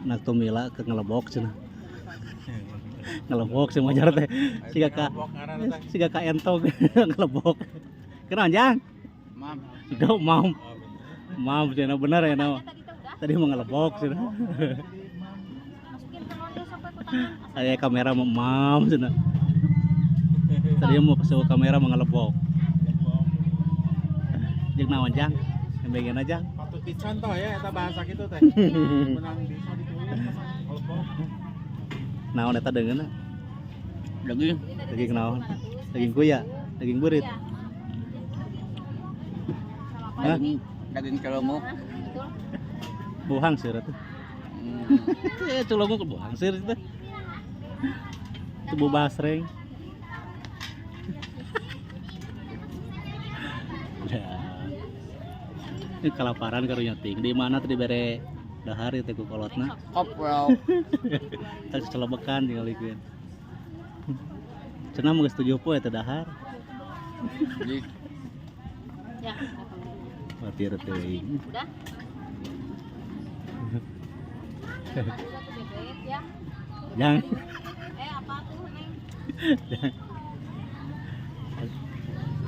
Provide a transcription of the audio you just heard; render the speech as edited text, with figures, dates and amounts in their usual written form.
Nak tumila ke ngelebok cenah. Ngelebok si Majar teh. Siga ka siga ka entog ngelebok. Kunaon Jang? Mam. Siga mam. Mam cenah bener ya nama. Tadi teh udah Tadi mau ngelebok cenah. masukin ke nonnya sampai ke tangan. Aya kamera mau mam cenah. Tadi mau ke kamera mau ngelebok. Jeung naon Jang? Yang aja. Patut dicontoh ya eta bahasa kitu teh. Menang desa ditulis ngelebok. Naon eta deungeunna? Daging. Daging naon? Daging kuya, daging burit. Hah? Daging daging celomok. Buhang sih tuh. Culunguk buhang sih itu. Itu bu basreng. Ya. Ini kelaparan karunya ting. Di mana tadi bere dahar itu ku kolotna. Koprok. Tak celebekan tinggal ikuin. Cenah mah geus 7 poe teh dahar. Jadi Ya. Mati teuing. Udah. Apa dulu tuh bebek ya? Jang. Eh apa tuh Neng? Jang.